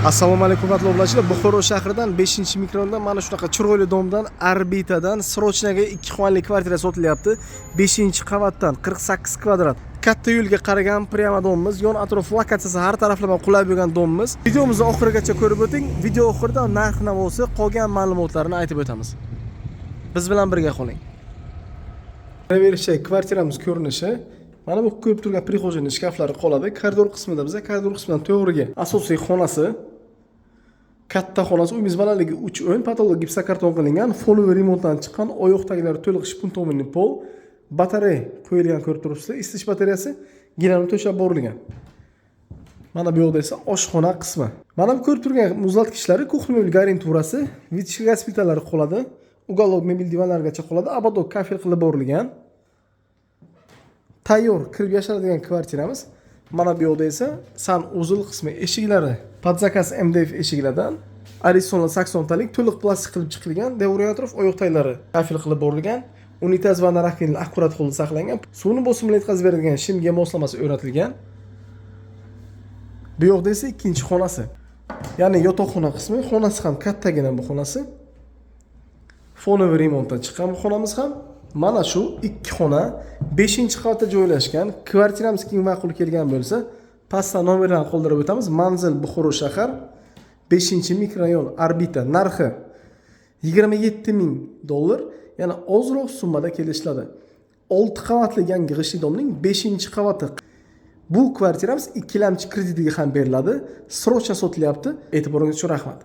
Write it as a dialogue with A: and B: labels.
A: Assalomu alaykum, hurmatli obunachilar. Buxoro shahridan, 5 mikrorayondan mana shunaqa chiroyli domdan, Orbitadan срочно ga 2 xonali kvartira sotilyapti. 5 qavatdan, 48 kvadrat. Katta yo'lga qaragan прямо domimiz, yon atrof lokatsiyasi har taraflama qulay bo'lgan domimiz. Videomizni oxirigacha ko'rib o'ting. Video oxirida narx navosi, qolgan ma'lumotlarni aytib o'tamiz. Biz bilan birga qoling. Kiraverishda kvartiramiz ko'rinishi. Mana bu ko'rib turgan прихожий ni shkaflari qoladi. Koridor qismida biza koridor qismidan to'g'riga asosiy xonasi, katta xonasi. Uyimiz balandligi 3,10, потолок gipsokarton qilingan, фоловый remontdan chiqqan, oyoq taglari to'liq шпунтованный pol, batareya qo'yilgan, ko'rib turibsizlar, isitish batareyasi, gilamni to'shab borilgan. Mana bu yoqda esa oshxona qismi. Mana bu ko'rib turgan muzlatkichlari, кухня mebel garniturasi, вытяжка gaz plitalari qoladi, уголок mebel divanlargacha qoladi, ободок kafel qilib borilgan. Tayyor kirib yashaladigan kvartiramiz. Mana bu yoqda esa санузел qismi, eshiklari под заказ MDF eshiklardan, Aristonlar 80 talik, to'liq plastik qilib chiqilgan, devor atrof oyoq taglari kafel qilib borilgan, unitaz va раковина akkurat holda saqlangan, suvni bosimini yetkazib beradigan shimga moslamasi o'rnatilgan. Bu yoqda esa ikkinchi xonasi, ya'ni yotoqxona qismi, xonasi ham kattagina bu xonasi. Фоновый remontdan chiqqan bu xonamiz ham. Mana shu ikki xona, 5 qavatda joylashgan kvartiramiz. Kimga ma'qul kelgan bo'lsa, pastda nomerlarni qoldirib o'tamiz. Manzil: Buxoro shahar, 5 mikrorayon, Orbita. Narxi 27 000 dollar, ya'ni ozroq summada kelishiladi. Olti qavatli yangi g'ishtli domning 5 qavati bu kvartiramiz. Ikkilamchi kreditiga ham beriladi. Срочно sotilyapti. E'tiboringiz uchun rahmat.